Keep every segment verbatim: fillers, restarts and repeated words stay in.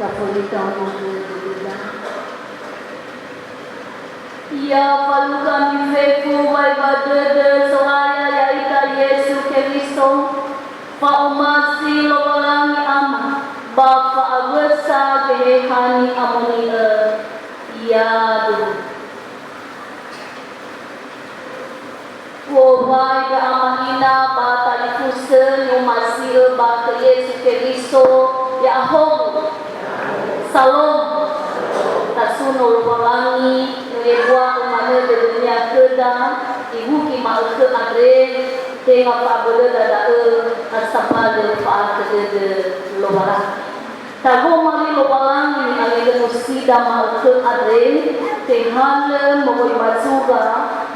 Aföli taono khö dödöda. Ya falukha mifefu wa'ebua dödö So'aya ya'ita Yesu Keriso, fa'omasi Lowalangi Ama, ba fa'awösa Geheha Ni'amoni'ö. Yadu. U'owai ndra ama ina ba talifusö ni'omasi'ö ba khö Yesu Keriso, ya'ahowu. Salom. Tasuno Lowalangi, no I'ebua'ö manö dödö-Nia khöda, irugi ma'ökhö andre, tenga fa'abölöda da'ö, ha sambalö fa'ahakhö dödö Lowalangi. Taroma li Lowalangi ni'angenusida ma'ökhö andre, tehalö moroi ba zura,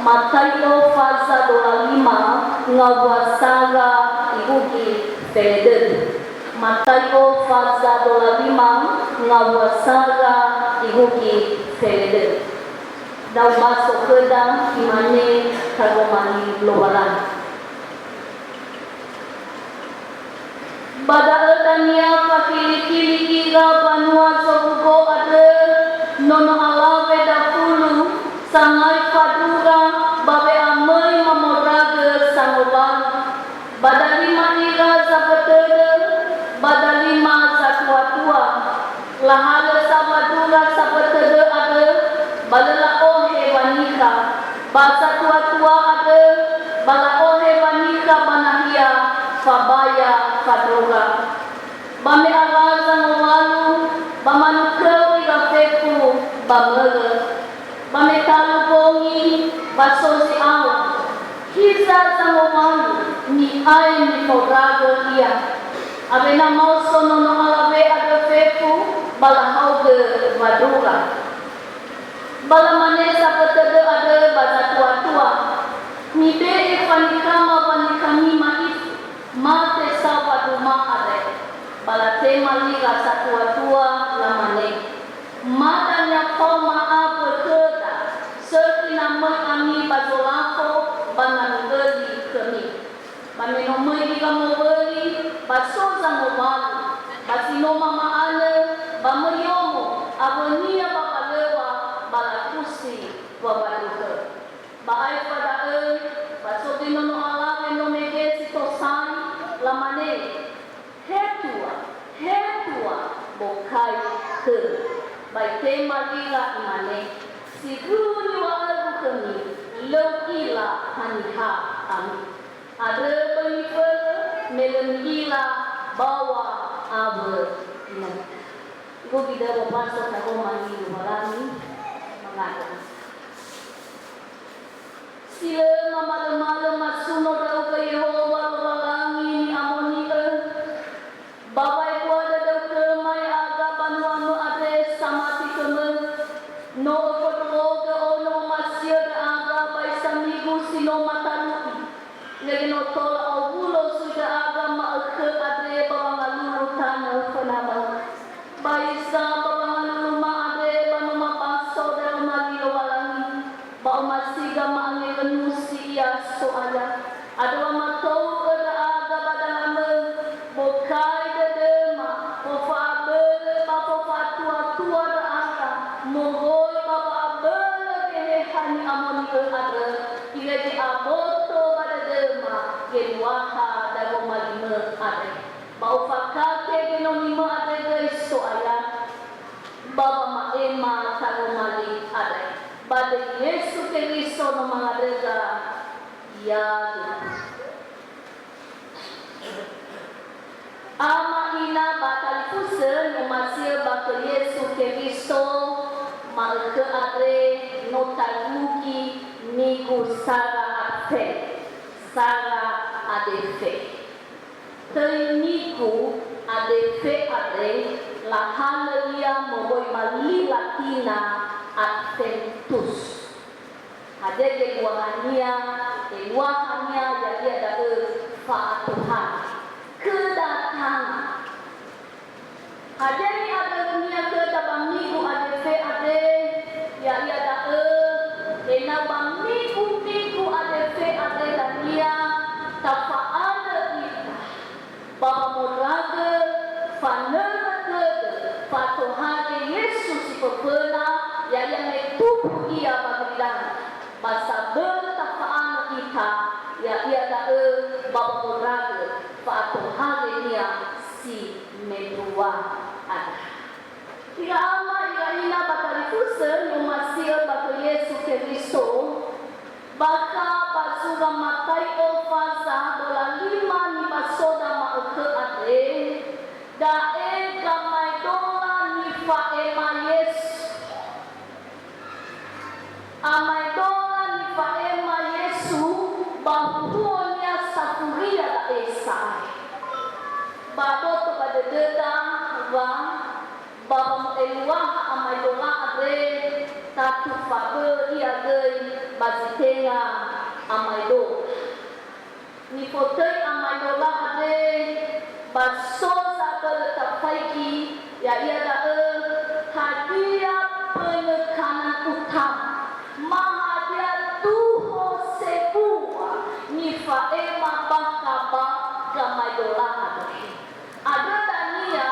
Matai'o faza dola lima, ngawua sara irugi feledödö. Matai'o faza dola lima, ngawua sara irugi feledödö. Da'ö baso khöda, imane taroma li Lowalangi. Ba da'ö dania fakilikili ira banua zorugo andrö, nono alawe dafulu, sangai fadura, ba we'amöi mamondragö sangowalu. Ba dalima ira zafötödö, ba dalima zatuatua. Lahalö sa fadura safötödö andrö, ba lö la'ohe wanikha, ba satuatua andrö, ba la'ohe wanikha ba nahia fabaya fadura. Ba me ala zangowalu, ba manukö ira fefu ba mölö. Ba me talu bongi, ba so zi'ao, hiza zangowalu, ni'ae nifaondragö ia. Awena maoso nono alawe andrö fefu, ba lahaogö fadura. Ba lamane safötödö andrö ba zatuatua, "Mibe'e fanikhama wanikhami ma'ifu, mate sa faduma andre." Ba latema li ira satuatua, lamane, "Ma dania faoma awö khöda, sökhi na möi ami ba zolafo, ba na mi'öli khömi." Ba me no möi ira mowöli, ba so zangowalu, ba si no mama'anö, ba möi yomo, awönia ba falöŵa, ba lakusi wa waduhö. Ba aefa da'ö, ba so göi nono alawe no mege si tosai, lamane, "He tua, he tua, bokai khö." Ba itema li ira imane, "Sindruhu niŵa'ögu khömi, lö u'ila haniha ami. Andrö böi mifölö, me lö mi'ila baŵa awö ina-ina." Irugi da'ö wombaso taroma li Lowalangi, mangandrö. Si lö mamalömalö masuno ndra'ugö Yehowa Lowalangi ni'amoni'ö, ba wa'ebua dödöu khöma ya'aga banuamö andre samati khömö. No öfondrorogö ono omasi'ö ndra'aga ba isamigu si no matalu'i. Lege no tola owulo zui ndra'aga ma'ökhö andre ba wangalulu tanö fönamö. Ba hiza ba wangaluluma andre ba no mabaso daroma li Lowalangi, ba omasiga ma'angewenusi ia So'aya. Andrö wa matou'ö ndra'aga ba dalamö, bokai dödöma, fofa'abölö ba fofatuatua ndra'aga, moroi ba wa'abölö Geheha Ni'amoni'ö andrö, irege aboto ba dödöma geluaha daroma limö andre. Ba ofakake genonimö andre göi So'aya, ba wama'ema taroma li andre. Ba döi Yesu Keriso no mangandröga, yadu. Ama ina ba talifusö ni'omasi'ö ba khö Yesu Keriso, ma'ökhö andre no talugi nigu sara Advent, sara adefe. Töi nigu adefe andre lahalö ia moroi ba li Latina Adventus. Hadia geluahania? Eluahania ya'ia da'ö fa'atohare, kedatangan. Hadia ni'andrönia khöda ba migu adefe andre? Ya'ia da'ö, ena'ö ba migu-migu adefe andre dania tafa'andrö ita ba wamondragö fanörö dödö Fatohare Yesu si föföna, ya'ia me tumbu Ia ba gulidanö. Ba sabölö tafa'anö ita, ya'ia da'ö ba wondragõ fa'atohare-Nia si mendrua andrö. Ira ama, ira ina ba talifusö ni'omasi'ö ba khö Yesu Keriso, bakha ba zura Matai'o faza dola lima nibasoda ma'ökhö andre, da'e gamaedola nifa'ema Yesu. Amaedola nifa'ema Yesu ba huhuo-Nia safuria da'e sa'ae. Ba aboto ba dödöda wa ba wamo'eluaha amaedola andre, tatu fabö'ö ia göi ba zi tenga amaedola. Nifotöi amaedola andre, ba so zabölö tafaigi, ya'ia da'ö, hadia pönö kanan utama, ma hadia duho sebua nifa'ema bakha ba gamaedola andre. Andrö dania,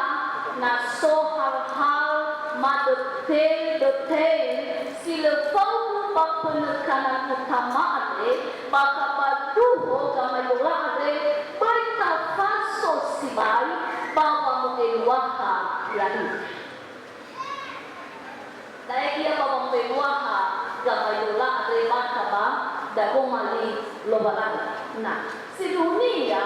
na so hal-hal ma detail-detail si lö faudu ba pönö kanan utama andre, bakha ba duho gamaedola andre, böi tafaso sibai ba wamo'eluaha ya'ia. Da'e ia ba wamo'eluaha gamaedola andre bakha ba dagoma li Lowalangi. Na, sindruhunia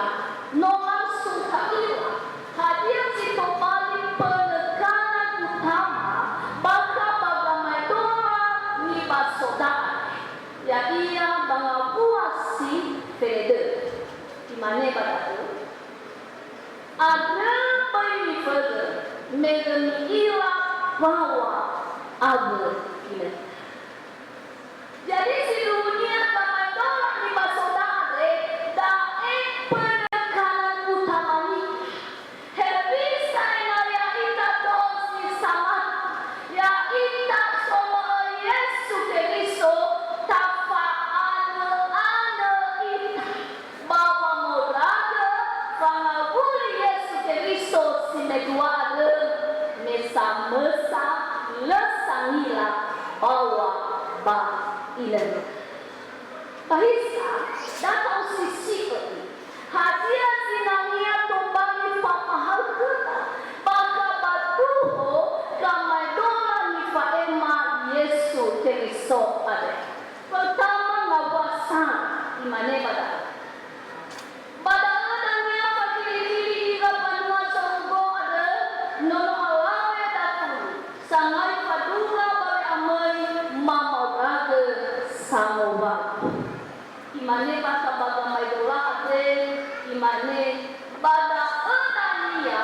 no langsung ta'ila hadia zi tobali pönö kanan utama bakha ba gamaedola nibasoda andre. Ya'ia ba ngawua si felendödö. Imane ba da'ö, Andrö böi mifölö, me lö mi'ila mbaŵa awö inöta. Jadi, sindruhunia gamaedola nibasoda andre, da'e pönö kanan utamania. Hewisa ena'ö ya'ita dozi samati, ya'ita somö'ö Yesu Keriso, tafa'anö'anö ita. Ba wamondrögö fangawuli Yesu Keriso si mendrua andrö, me samösa lö sangila mbaŵa ba inöta. Ba hisa, da ta'osisi'ö i, hadia zinangea tobali famahaö khöda bakha ba duho gamaedola nifa'ema Yesu Keriso andre? Pertama, ngawua sara, imane ba da'ö. Ba da'ö dania fakirikiri ira mbanua zorugo andrö, nono alawe dafulu, sangai fadunga ba we'amöi mamaondragö sangowalu. Imane bakha ba gamaedola andre, imane, ba da'ö dania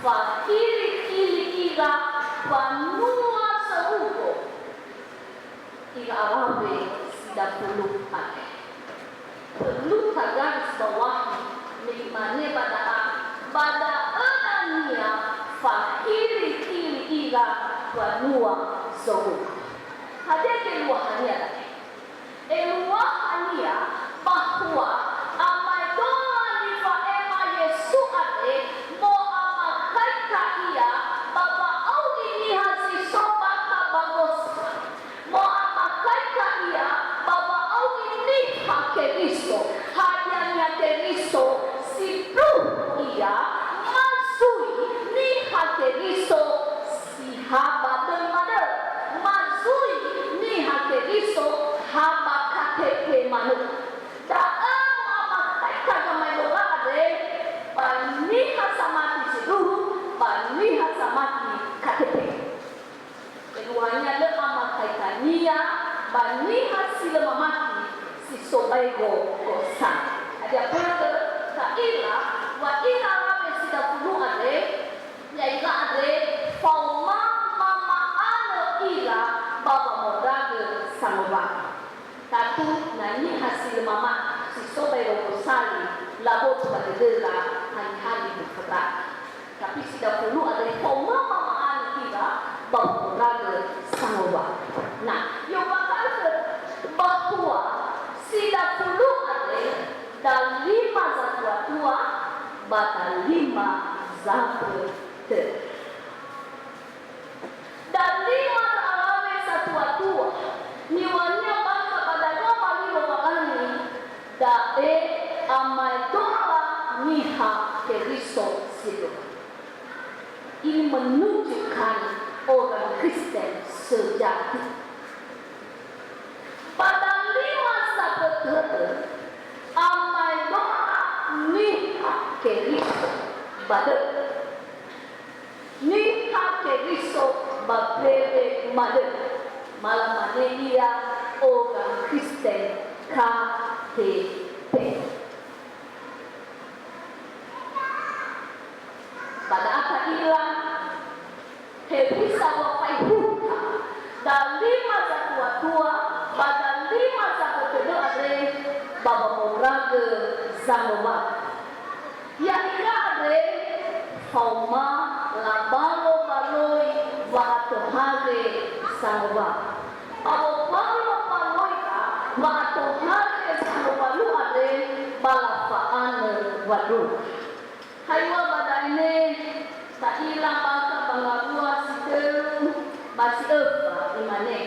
fakirikiri ira mbanua zorugo. Ira alawe si dafulu andre. Perlu tagaris bawahi me imane ba da'a, ba da'ö dania fakirikiri ira mbanua zorugo. Hadia geluahania da'e? Eluahania bahwa amaedola nifa'ema Yesu andre mo'amakhaita ia ba wa'auri niha si so bakha ba gosali. Mo'amakhaita ia ba wa'auri niha Keriso. Hadia niha Keriso? Sindruhu ia, ma zui niha Keriso si ha ba döi manö. Ma zui niha Keriso ha ba K T P manö. Da'ö mo'amakhaita gamaedola andre ba niha samati sindruhu, ba niha samati K T P. Keduanya lö amakhaitania ba niha si lö mamati si so baero gosali. Hadia börö? Ta'ila wa ira alawe si dafulu andre, ya'ira andre faoma mama'anö ira ba wamaondragö sangowalu. Tatu, na niha si lö mamati si so baero gosali, laboto ba dödöra hali-hali mufödragi. Tapi si dafulu andre faoma mama'anö ira ba wamaondragö sangowalu. Na, i'ombakha'ö khöda bahwa si dafulu andre dalima zatua-tua ba dalima zabötö. Ini menunjukkan orang Kristen sejati. Ba dalima sambötö dödö, amaedola niha Keriso ba dödö. Niha Keriso ba mbaŵa dödö. Ma lamane ia orang Kristen K T P. Ba da'a ta'ila hewisa wa fa'ihuta dalima zatuatua ba dalima sambötö dödö andre ba wamodragö zangowalu. Ya'ira andre faoma labalobaloi wa'atohare zangowalu. Ba wobalobaloi wa'atohare zangowalu andre ba lafa'anö wandrua. Haiwa ba da'e ne ta'ila bakha ba ngawua si tölu ba si öfa, imane,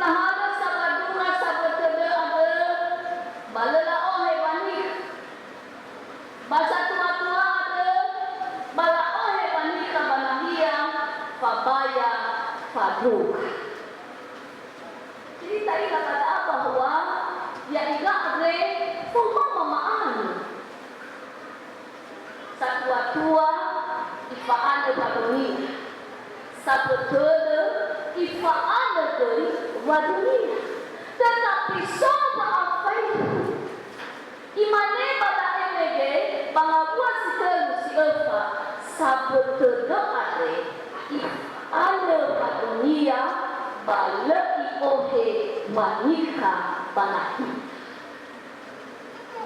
Lahalö sabadura sambötö dödö andrö, ba lö la'ohe wanikha. Ba satuatua andrö, ba la'ohe wanikha ba nahia fabaya fandrua. Jadi ta'ila ba da'a bahwa ya'ira andre faoma mama'anö. Satuatua ifa'anö wadunia. Sambötö dödö ifa'anö göi wadunia. Tetapi so wa'afaihu. Imane ba da'e mege ba ngawua si tölu si öfa, sambötö dödö andre ifa'anö wadunia ba lö i'ohe wanikha ba nahia.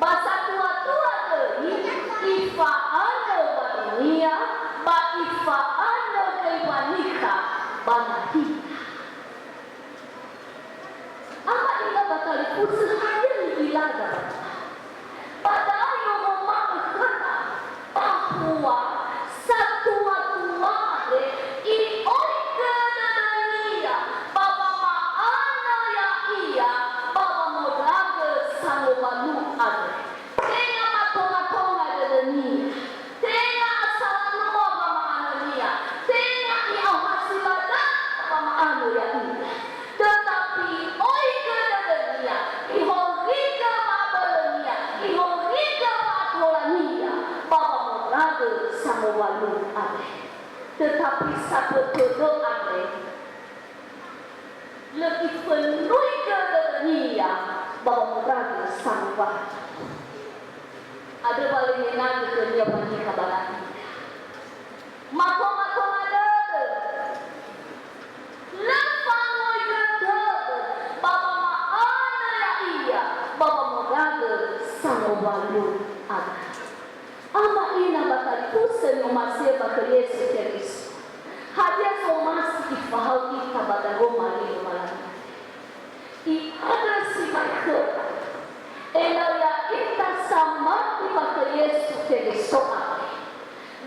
Ba satuatua göi ifa'anö wadunia ba ifa'anö göi wanikha ba nahia. Ama ina ba talifusö hadia ni'ilada ba da'a. Ba da'a i'oroma'ö khöda bahwa satuatua andre i'oigö dödönia ba wama'anö ya'ia ba wamodragö sangowalu andre. Tenga matongatonga dödönia. Tenga asalanu'a wama'anönia. Tenga i'aohasi ba dödö wama'anö ya'ia. Tetapi i'oigö dödönia, ihorigö wa'abölönia, ihorigö wa'atolania ba wamodragö sangowalu andre. Tetapi sambötö dödö andre lö ifönuigö dödönia ba wamodragö sangowalu. Andrö wa lö ihenagö khönia wanikha ba nahia. Matongatonga dödö. Lö fangoigö tödö ba wama'anö ya'ia ba wamodragö sangowalu andre. Ama ina ba talifusö ni'omasi'ö ba khö Yesu Keriso. Hadia zomasi ifahaö ita ba daroma li Lowalangi? I'andrö sibai khöda, ena'ö ya'ita samati ba khö Yesu Keriso andre.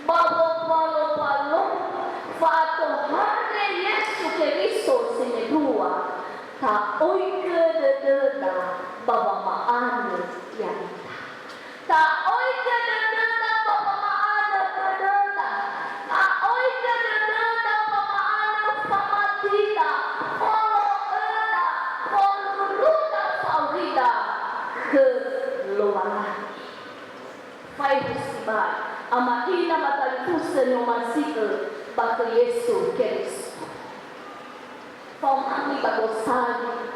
Ba wobalobaloi fa'atohare Yesu Keriso semendrua, ta'oigö dödöda ba wama'anö ya'ita. Ta'oigö dödöda ba wama'anö dödöda. Ta'oigö dödöda ba wama'anö famatida, folo'öda, fondrundruda fa'aurida khö Lowalangi. Faehu sibai, ama ina ba talifusö ni'omasi'ö ba khö Yesu Keriso. Faoma möi ba gosali.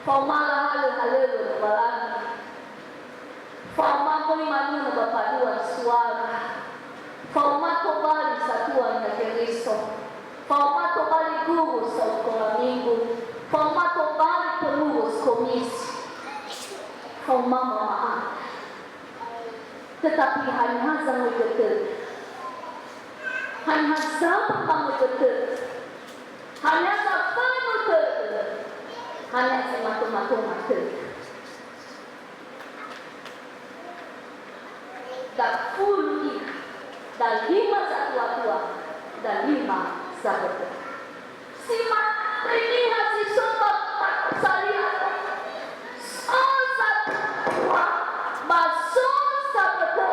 Faoma lahalö halöŵö Lowalangi. Faoma möi manunö ba mbaŵa suara. Faoma tobali satua Niha Keriso. Faoma tobali guru saukhola minggu. Faoma tobali pengurus komisi. Faoma mama'anö. Tetapi haniha zangoigö tödö? Haniha zaba wangoigö tödö? Haniha zafönu tödö? Haniha zi matongatonga tödö? Dafulu ira, dalima satuatua, dalima sambötö. Si ma'andrö niha si so ba sambötö. So satuatua, ba so sambötö,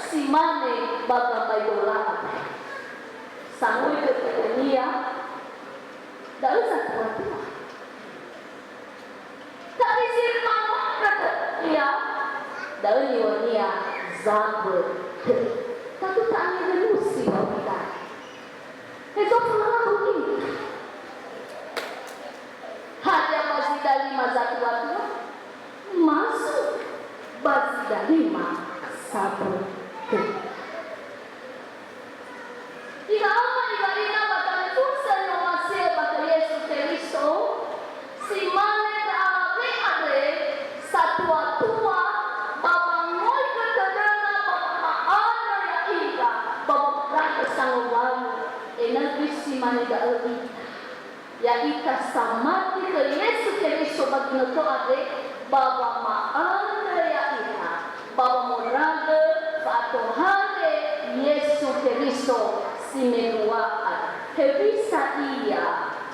si Mane ba gambai dola andre. Sangoi khö dödönia, da'ö zatua-tua. Tapi zi manö khö dödönia, da'ö niŵa'önia zabö tö. Tatu ta'angewelusi ba ulidanö. Hezo falalu ita. Hadia ba zi dalima zatua-tua? Masuk ba zi dalima sabö tö. Ira ama ira ina ba talifusö ni'omasi'ö ba khö Yesu Keriso, si mane ndra alawe andre, satua-tua, ba wangoigö tödöna ba wama'anö ya'ira, ba wamondragö sangowalu, ena'ö si mane da'ö ita. Ya'ita samati khö Yesu Keriso ba ginötö andre, ba wama'anö ya'ira, ba wamondragö fa'atohare Yesu Keriso si mendrua andre. Hewisa ia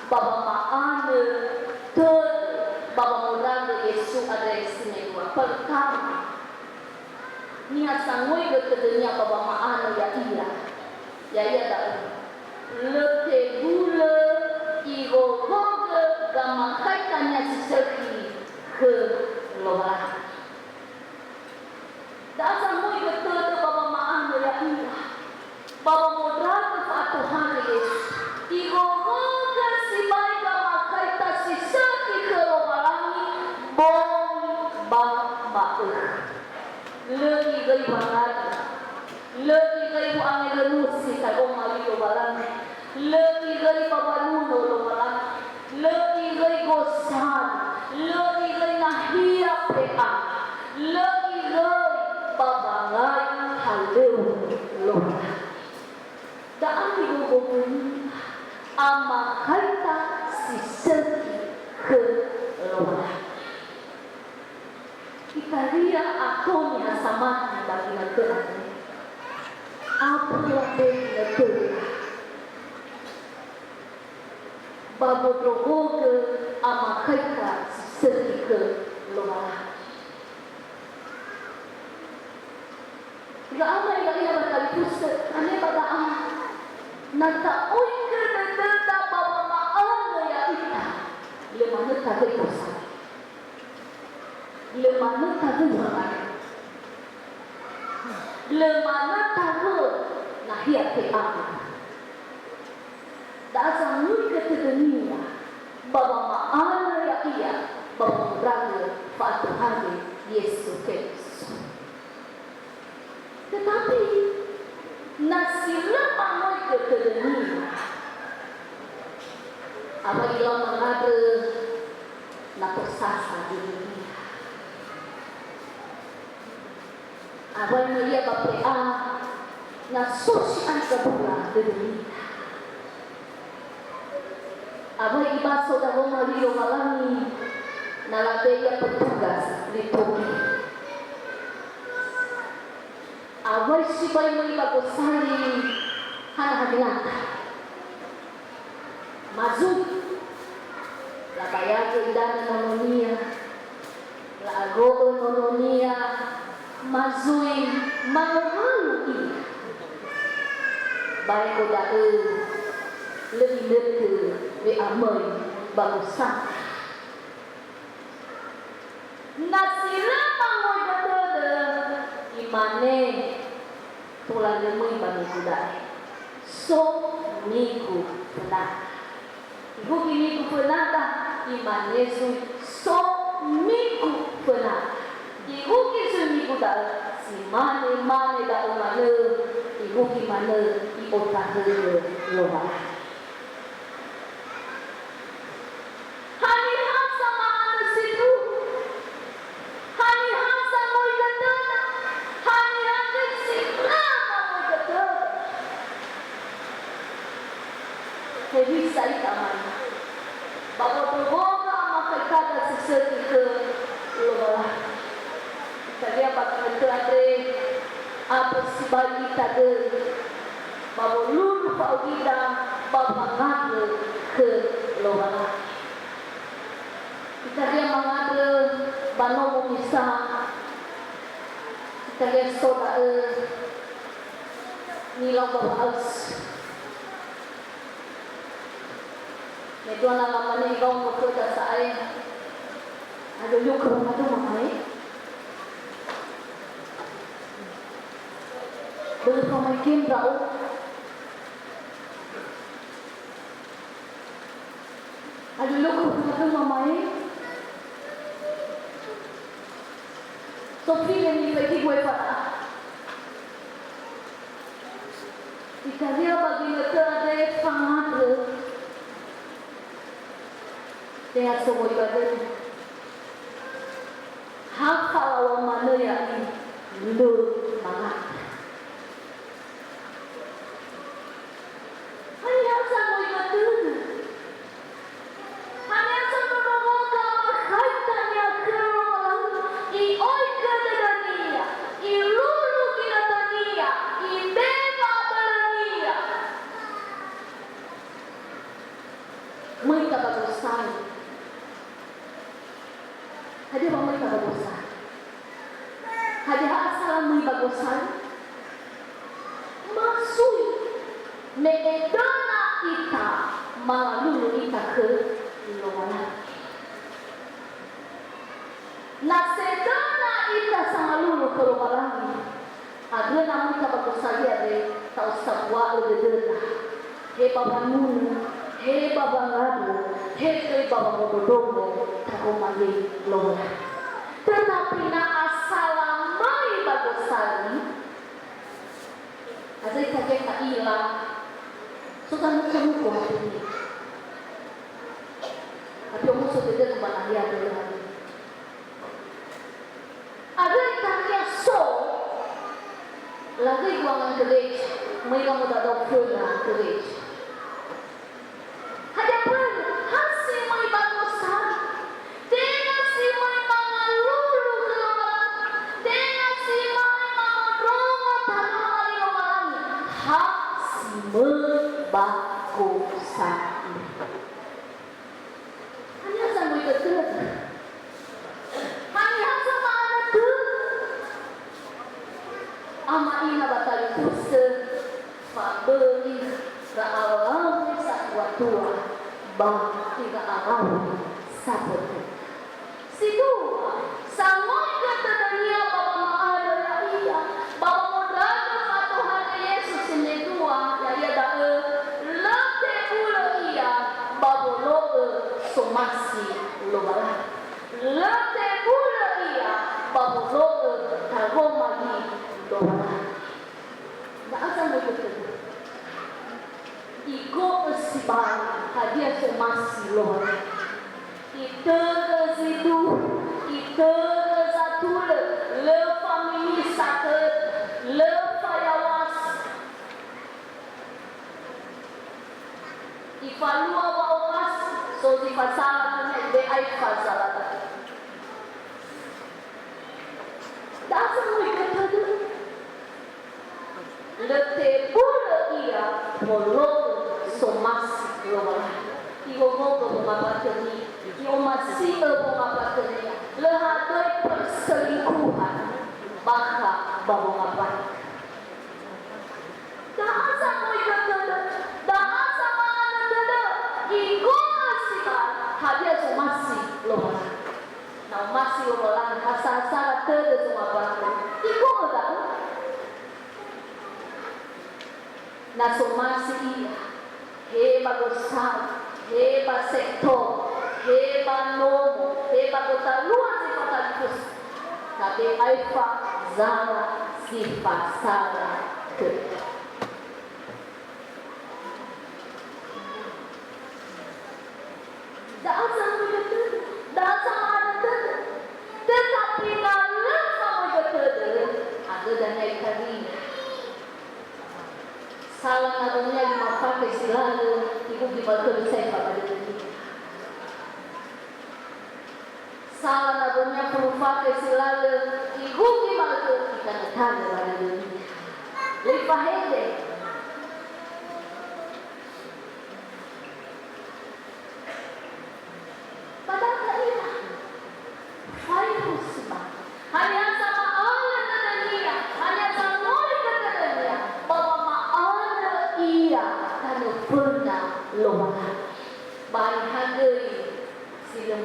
ba wama'anö tödö, ba wamondragö Yesu andre si mendrua? Pertama, niha sangoigö tödönia ba wama'anö ya'ira, ya'ia da'ö, lö tebulö igoigö gamakhaitania si sökhi khö Lowalangi. Da'a sangoigö tödö ba wama'anö ya'ira, ba wamondragö fa'atohare Yesu. Igoigö sibai gamakhaita si sökhi khö Lowalangi bongi ba ma'ökhö. Lö iröi wangandrö. Lö iröi wa'angewelusi khöma li Lowalangi. Lö iröi ba wanuno Lowalangi. Lö iröi gosali. Lö iröi nahia pe'a. Lö iröi ba wangai halöŵö Lowalangi. Da'a nigoigönia amakhaita si sökhi khö Lowalangi. Itaria ato niha samati ba ginötö andre. Abu labe ginötö. Ba wondrogogö amakhaita si sökhi khö Lowalangi. Ira ama ira ina ba talifusö, ane ba da'a, na ta'oigö dödöda ba wama'anö ya'ita, lö manö tagöi gosali. Lö manö tagöi wangandrö. Lö manö tagöi nahia pe'a. Da'a sangoigö tödönia ba wama'anö ya'ia ba wamondragö fa'atohare Yesu Keriso. Tetapi, na si lö mangoigö tödönia, awai ilau mangandrö na tosasa dödönia. Awai möi ia ba pe'a, na so si'ai gabula dödönia. Awai ibaso dawöma li Lowalangi, na labe ia petugas liturgi. Awai sibai möi ba gosali, hana hadia? Ma zui. Labayagö idanö nononia, la'ago'ö nononia, ma zui mangowalu ia. Baero da'ö, lö inötö we'amöi ba gosali. Na si lö mangoigö tödö, imane, tola lö möi ba migu da'e. So migu fönada. Ihugi migu fönada, imane zui, so migu fönada. Ihugi zui migu da'ö, si mane-mane da'ö manö, ihugi manö i'otakhögö Lowalangi. Haniha sama'anö sindruhu? Haniha sangoigö tödö? Haniha göi si lö mangoigö tödö? Hewisa ita amai? Ba wondrogogö amakhaitania si sökhi khö Lowalangi. Italia ba ginötö andre, abö sibai ita göi ba wolulu fa'aurida ba wangandrö khö Lowalangi. Italia mangandrö ba nomo misa, italia so da'ö, Ba wa'aus. Me dua na lamane ibaono khöda sa'ae. Ayo, yo, ke rumah tu, Mama, eh? Boleh pamain game, Bro? Ayo, yo, ke rumah tu, Mama, eh? Sofi, yang ni, bagi gue, Pak. Italia ba ginötö andre fangandrö. Tenga soroi ba dödö. Ha falawö manö ya'ia, lö mangandrö. Haniha sa möi ba dödö? Haniha sa ndrongo-ndrongo gamakhai dania khö Lowalangi, i'oigö dödönia, ilulu ginötönia, ibe'e wa'abölönia. Möi ita ba gosali. Hadia wa möi ita ba gosali? Hadia ha asala möi ba gosali? Masui, me edöna ita, mangalulu ita khö Lowalangi. Na sedöna ita sangalulu khö Lowalangi, andrö na möi ita ba gosali andre, ta'osabua'ö dödöda. He ba wanunö, he ba wangandrö, he göi ba wamondrondrongo, taroma yöi Lowalangi. Tetapi na asala möi ba gosali, Andrö ita ta'ila, so tanuko-nuko hatö-Nia. Tapi omuso dödögu ba nahia andrö lö hatö-Nia. Andrö ita so, lagöi buangan gereja, möi lamodadao föna gereja. Hadia mbörö, ha si möi ba gosali, tenga si möi mangalulu khö Lowalangi, tenga si möi mamondrongo taroma li Lowalangi, ha si möi ba gosali. Haniha sa möi dödöda? Haniha sa ma'anö dödö? Ama ina ba talifusö, faböi ira alawe satua-tua ba ira alawe sapötö. Si dua, sangoigö tödönia ba wama'andrö ya'ia, ba wamondragö fatohare Yesu si mendrua, ya'ia da'ö, lö tebulö ia ba wolo'ö somasi Lowalangi. Lö tebulö ia ba wolo'ö taroma li Lowalangi. Da'a sangoigö tödö. Igo'ö sibai hadia somasi Lowalangi. Itödö zi duhu, itödö zatulö, lö famimisa tödö, lö fayaw̃asi. Ifalua wa'omasi, so zi fasala khönia, ibe'e aefa zala da'ö. Da'a sangoigö tödö. Lö tebulö ia wolo'ö somasi Lowalangi. Ihowogö wongambatönia, i'omasi'ö wongambatönia. Lö hadöi perselingkuhan bakha ba wongambatö. Da'a sangoigö tödö, da'a sama'anö tödö, igo'ö sibai hadia somasi Lowalangi. Na omasi Lowalangi, ha sasala tödö zomabakö, igo'ö da'ö. Na somasi ia, he ba gosali, he ba sektor, he ba nomo, he ba gotalua zi fatalifusö, tabe'e aefa zala zi fasala tödö. Da'a sangoigö tödö, da'a sama'anö tödö. Tetapi na lö sangoigö tödö, andrö dania Italia. Sala nawönia lima fake si lalö, irugi ma'ökhö lö saefa ba dödönia. Sala nawönia fulu fake si lalö, irugi ma'ökhö itanö-tanö ba dödönia. Lö ifahede. Padahal ia, faehu sibai. Haniha sama'anö tödönia, haniha sangoigö tödönia, ba wama'anö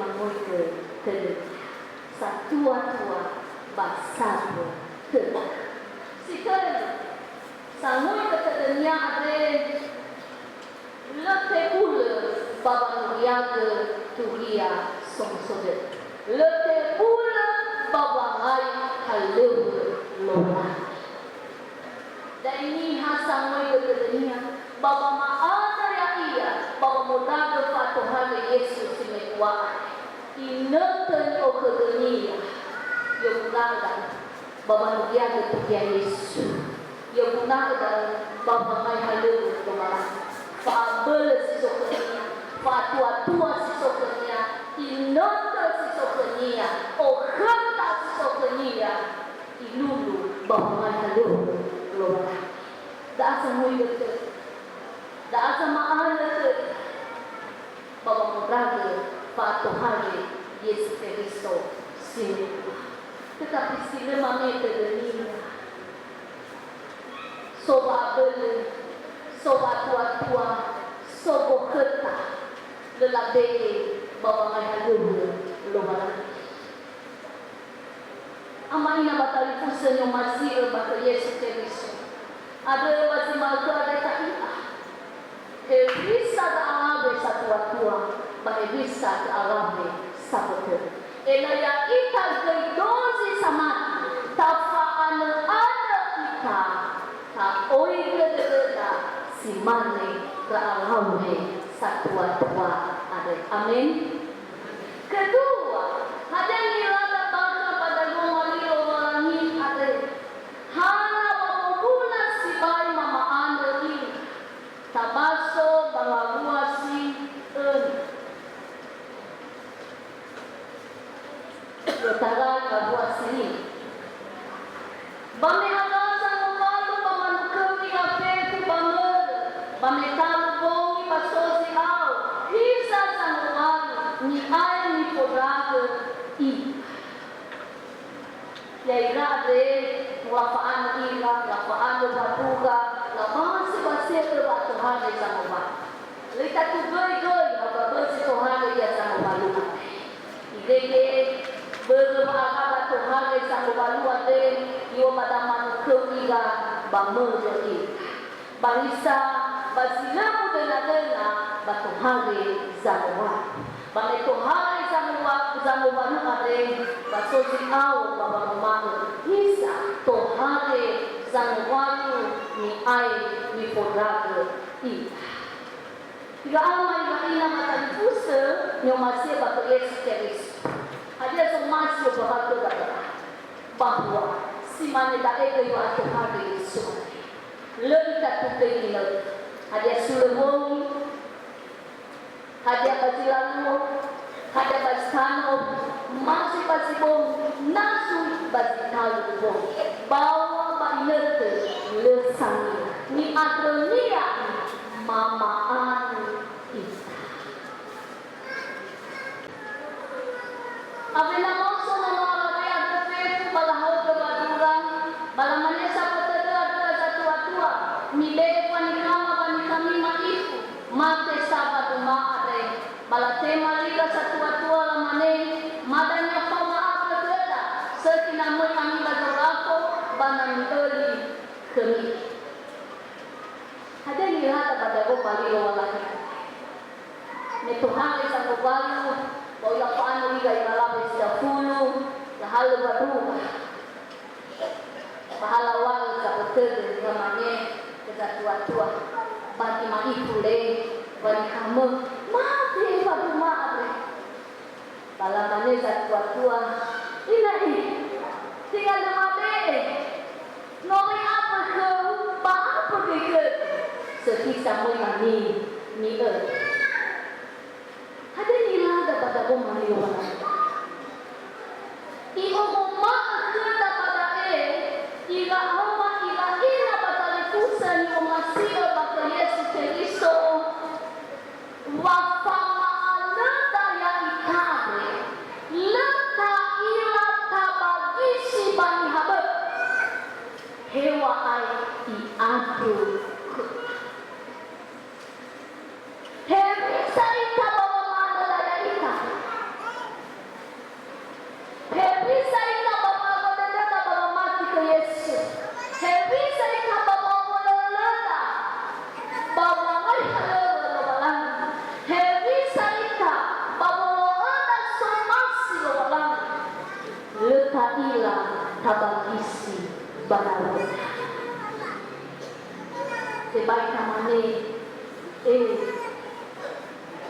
Sangoigö tödönia. Satuatua ba sambö tödö. Si tölu, sangoigö tödönia andre, lö tebulö ba wanugiagö Turia Somuso Dödö. Lö tebulö ba wangai halöŵö Lowalangi. Da'e niha sangoigö tödönia, ba wama'andrö ya'ia, ba wamondragö fa'atohare Yesu si mekua andre. Inötö ni'okhögönia, yoguna'ö da'ö ba wanugiagö Turia Yesu. Yoguna'ö da'ö ba wangai halöŵö Lowalangi. Fa'abölö si so khönia, fa'atuatua si so khönia, inötö si so khönia, okhöta si so khönia. Ilulu ba wangai halöŵö Lowalangi. Da'a sangoigö tödö. Da'a zama'andrö tödö. Ba wamondragö fa'atohare Yesu Keriso si mekua. Tetapi si lö mame tödönia. So wa'abölö, so wa'atuatua, so gokhöta, lö labe'e ba wangai halöŵö Lowalangi. Ama ina ba talifusö ni'omasi'ö ba khö Yesu Keriso. Andrö ba zi ma'ökhö andre ta'i'a. Hewisa za'alawe satuatua, ba hewisa za'alawe sambö tödö. Ena'ö ya'ita göi dozi samati, tafa'anö'anö ita, ta'oigö dödöda, si mane za'alawe satuatua andre. Amen. Kedua, hadia nilada bakha ba dagoa li Lowalangi andre? Hana wamoguna sibai mama'andrö ira. Tabaso ba ngawua si öna. I'otarai ngawua si lima. Ba me alaza ngowalu ba manukö ira fefu ba mörö, ba me talu bongi ba so zi'ao, hiza zangowalu, ni'ae nifondragö ira. Ya'ira andre, no lafa'anö ira, lafa'anö mbaduga, labasi-basi'ö wa'atohare zangowalu. Lö itatu göi-göi, hadia bözi tohare ia zangowalu andre. Irege, börö wa'aga ba tohare zangowalu andre, i'o'ö ba damanukö ira, ba mörö ira. Ba hiza, ba zi lö mudöna-döna, ba tohare zangowalu. Ba me tohare zangowa-, zangowalu andre, ba so zi'ao ba wanguma'ö, hiza tohare zangowalu ni'ae nifondragö ira. Ira ama, ira ina ba talifusö ni'omasi'ö ba khö Yesu Keriso. Hadia zomasi ombakha'ö ba da'ö? Bahwa si mane da'e göi wa'atohare Yesu. Lö itatu göi inötö. Hadia sulö wongi, hadia ba zi lalua, hadia ba zi tano, ma zui ba zi bongi, na zui ba zi talu bongi. Bawa ba inötö lö sania. Ni'andrönia mama'anö ita. Awena maoso nono alawe andrö fefu ba lahaogö mbaduga, ba lamane sambö tödö andrö ba zatuatua, "Mibe'e fanikhama wanikhami ma'ifu, mate sa mbaduma'a andre." Ba latema li ira satuatua lamane, "Ma dania faoma andrö khöda, sökhi na möi ami ba zorakho, ba na mi'öli khömi." Hadia nilada ba dagoa li Lowalangi? Me tohare zangowalu, ba lafa'anö ira, ira alawe zi dafulu, lahalö mbaduga. Ba ha lawa'ö sambö tödö, lamane khö zatuatua, "Ba nima'ifu le, wa nikhamö, mate mbaduma'a andre." Ba lamane zatuatua, "Ina'i, tenga lö mabe'e. No möi afö khöu, ba afö göi khögu. Sökhi sa möi ami mi'öli." Hadia nilada ba dagoa li Lowalangi? I'oroma'ö khöda ba da'e, ira ama, ira ina ba talifusö ni'omasi'ö ba khö Yesu Keriso, wa fama'anöda ya'ita andre, lö ta'ila tabagisi ba niha bö'ö. Heŵa'ae i'andrö khöda. Hewisa ita ba wama'anöda ya'ita? Tebai tamane, "E,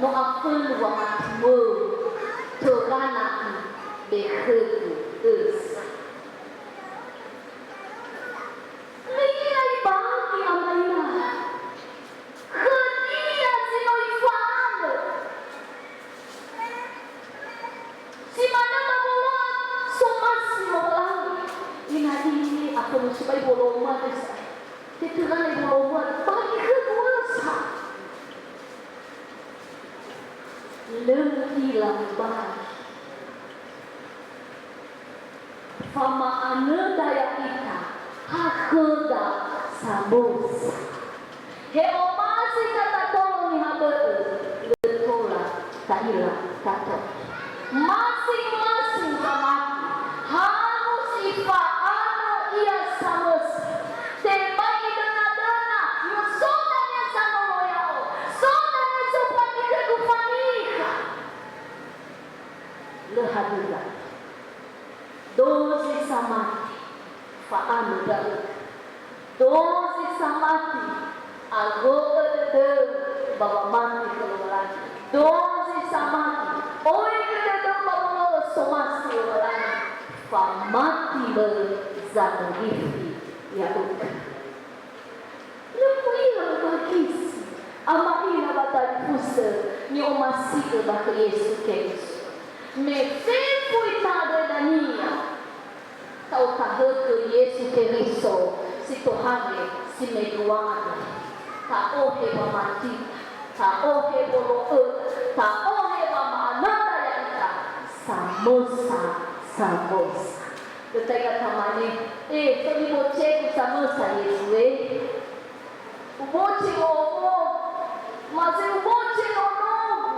no afõlu wamati-Mö, töra na'i be khögu õsa." Lö i'ila ibangi ama ira. Khönia zi no ifa'anö. Si manö ba wolo'ö somasi Lowalangi. Inadi afõnu sibai wolo'ö mane sa. Tetörana wolo'ö mane. Bagi khögu õsa. Lö mu'ila mubai. Fama'anöda ya'ita ha khöda samösa. He omasi katatolo niha bö'ö, lö tola ta'ila tatolo. Masing-masing zamati harus ifa'anö ia samösa. Tebai idöna-döna, "No so dania zanolo ya'o, so dania zofagi khögu fanikha." Lö hadia. Dozi samati, fa'anö ndra'ugö. Dozi samati, ago'ö dödöu ba wamati khö Lowalangi. Dozi samati, oigö dödöu ba wolo'ö somasi Lowalangi, famati-Mö zangorifi ya'ugö. Lö mu'ila mubagisi ama ira ba dalifusö ni'omasi'ö ba khö Yesu Keriso. Me fefu ita dödönia, ta'otahögö Yesu Keriso si tohare si mendrua andrö. Ta'ohe wamati, ta'ohe wolo'ö, ta'ohe wama'anöda ya'ita samösa, samösa. Lö ta'ila tamane, "E, so nibocegu samösa Yesu, e. Uboce omo, ma si uboce nonogu."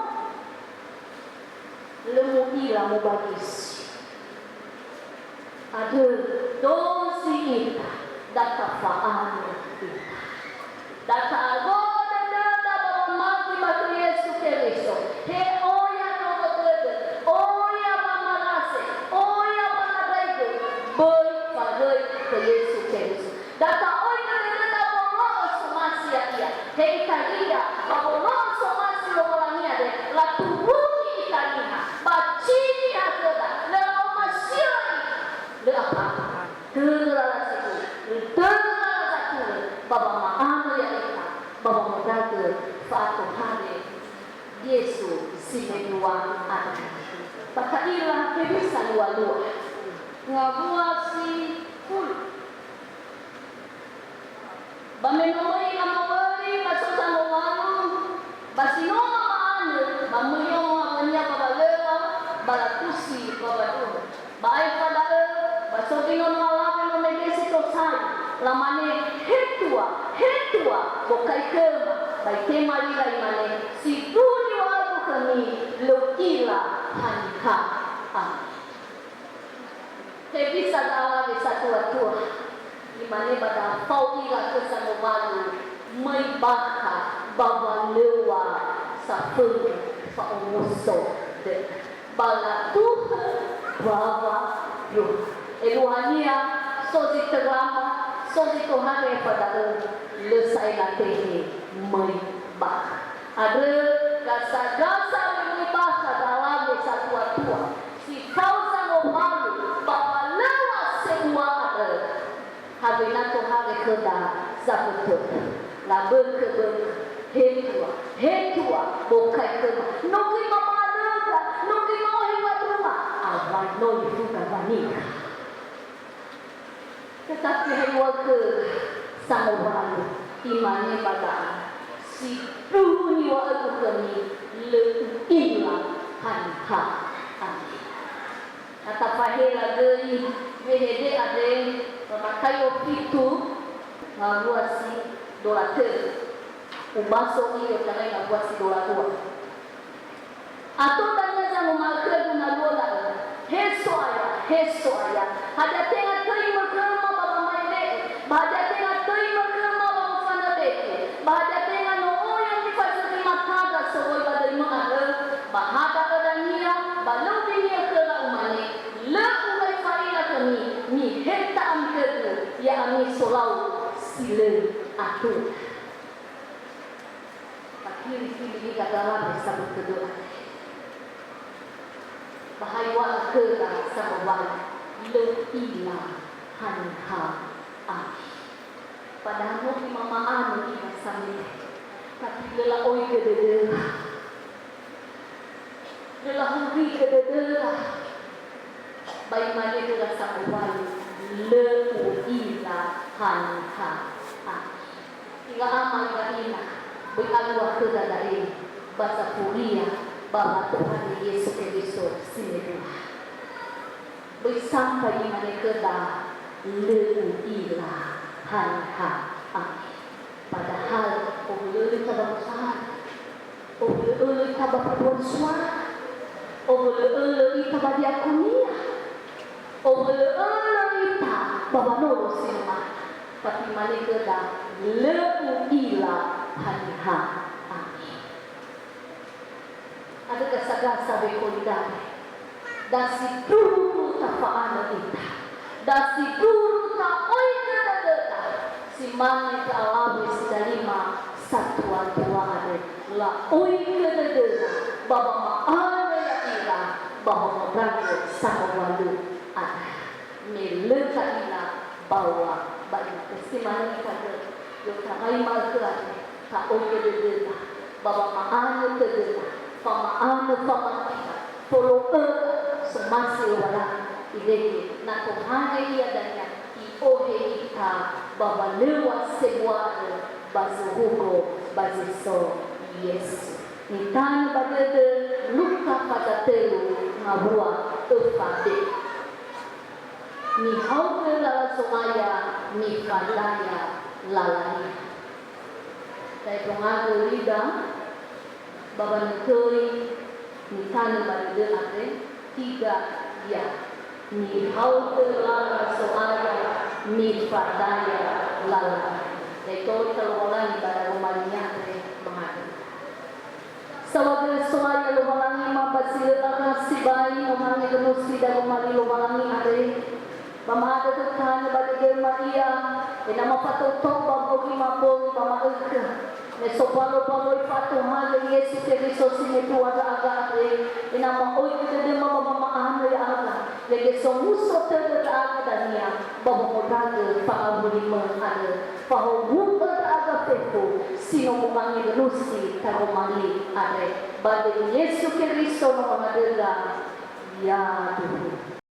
Lö mu'ila mubagisi. Andrö, dozi ita, da tafa'anö ita. Da ta'ago'ö dödöda ba wamati ba khö Yesu Keriso. He oya nono dödö, oya wamalase, oya wanandraigö, böi fagöi khö Yesu Keriso. Da ta'oigö dödöda wolo'ö somasi ya'ia. He italia, ba wolo'ö somasi Lowalangi andre, laturungi ita niha, ba cini ha khöda, lö la'omasi'ö ita. Lö apa-apa. Töra lala sibu, töra lala satulö, ba wama'anö ya'ita, ba wamodragö fa'atohare Yesu si mendrua andrö. Ba ta'ila hewisa lualua. Ngawua si fulu. Ba me no möi ira mowöli ba so zangowalu, ba si no mama'anö, ba möi omo awönia ba walöŵa, ba latusi ba waduhu. Ba aefa da'ö, ba so zi nono alawe no mege si tosai, lamane, "He tua, he tua, bokai khöma." Ba itema ira imane, "Sindruhu niŵa'ögu khömi, lö u'ila haniha ami." Hewisa da'alawe satua-tua, imane ba da'ö fao ira khö sangowalu, möi bakha ba walöŵa safönu fa'omuso dödö. Ba latuhö mbawa yoha. Eluahania, so zi töra ma, so zi tohare aefa da'ö, lö sa'ae latehe möi bakha. Andrö, gasa-gasa möi bakha da'alawe satua-tua, si fao zangowalu ba walöŵa sebua andrö. Hewisa tohare khöda zabötö. Labökö-bökö, "He tua, he tua, bokai khöma. No göi mama'anö ndra'ugö, no göi ma'ohe wadunga." Awai no ifuga wanikha. Tetapi hewua'ö sangowalu, imane ba da'ö, "Sindruhu niŵa'ögu khömi, lö u'ila haniha ami." Na tafahela göi wehede andre, ba Mataio fitu, ngawua si dola tölu. Ubaso io tanai ngawua si dola dua. Ato dania zanguma'ö khögu na luo da'ö, "He So'aya, he So'aya, hadia tenga töi mökhöma ba wamaewe'ö, ba hadia tenga töi mökhöma ba mofanö bekhu, ba hadia tenga no oya nifazökhi matandra soroi ba döimö andrö, ba ha da'ö dania, ba lö ubinia khöra umane, 'Lö u'ila fa'ila khömi, miheta ami khögu, ya'ami solau si lö atua.'" Fili-fili ira dalawe sabötö dödö. Ba ha iŵa'ö khöra sangowali, lö u'ila haniha ami. Padahal no imama'anö ira samötö, tapi lö la'oigö dödöra. Lö lahurigö dödöra. Ba imane khöra sangowali, lö u'ila haniha ami. Ira ama, ira ina, böi alua khöda da'e, ba zafuria ba wa'atohare Yesu Keriso si mendrua. Böi sampai imane khöda, lö u'ila haniha ami. Padahal owölö'ölö ita ba gosara, owölö'ölö ita ba paduan suara, owölö'ölö ita ba diakonia, owölö'ölö ita ba wanolo si numana. Tapi imane khöda, lö u'ila haniha ami. Andrö gasa-gasa wekoli da'e. Da sindruhu tafa'anö ita. Da sindruhu ta'oigö dödöda. Si mane ndra alawe si dalima satua-tua andrö. La'oigö dödöra ba wama'anö ya'ira ba hondragö sangowalö andrö. Me lö ta'ila baŵa ba ina. Si mane ita andrö, i'otarai ma'ökhö andre, ta'oigö dödöda, ba wama'anö tödöda, fama'anö famatira, folo'öda, somasi Lowalangi, irege, na tohare ia dania, i'ohe ita ba walöŵa sebua andrö ba zorugo ba zi so Yesu. Nitanö ba dödö Luka faza tölu ngawua öfa be. Mihaogö lala Zo'aya, mifadaya lala niha. Ta'edongagö ida, ba wanötöi nitanö ba dödö andre, tiga ya. Mihaogö lala Zo'aya, mifadaya lala niha. Da'e tou ita Lowalangi ba daroma linia andre, mangandrö. Saohagölö So'aya Lowalangi ma ba zi lö akha sibai, no mangandrö nosi daroma li Lowalangi andre. Ba ma'andrö tanö ba dödöma ia, ena'ö ma fatoutou ba mbaŵima böi ba ma'ökhö. Me sobalo-baloi fa'atohare Yesu Keriso si mendrua ndra'aga andre, ena'ö ma'oigö dödöma ba wama'anö ya'aga. Irege somuso tödö ndra'aga dania ba wongondragö fangawulimö andrö, fahowu'ö ndra'aga fefu si no mu'angi nosi taroma li andre. Ba döi Yesu Keriso no mangandröra, yaduhu.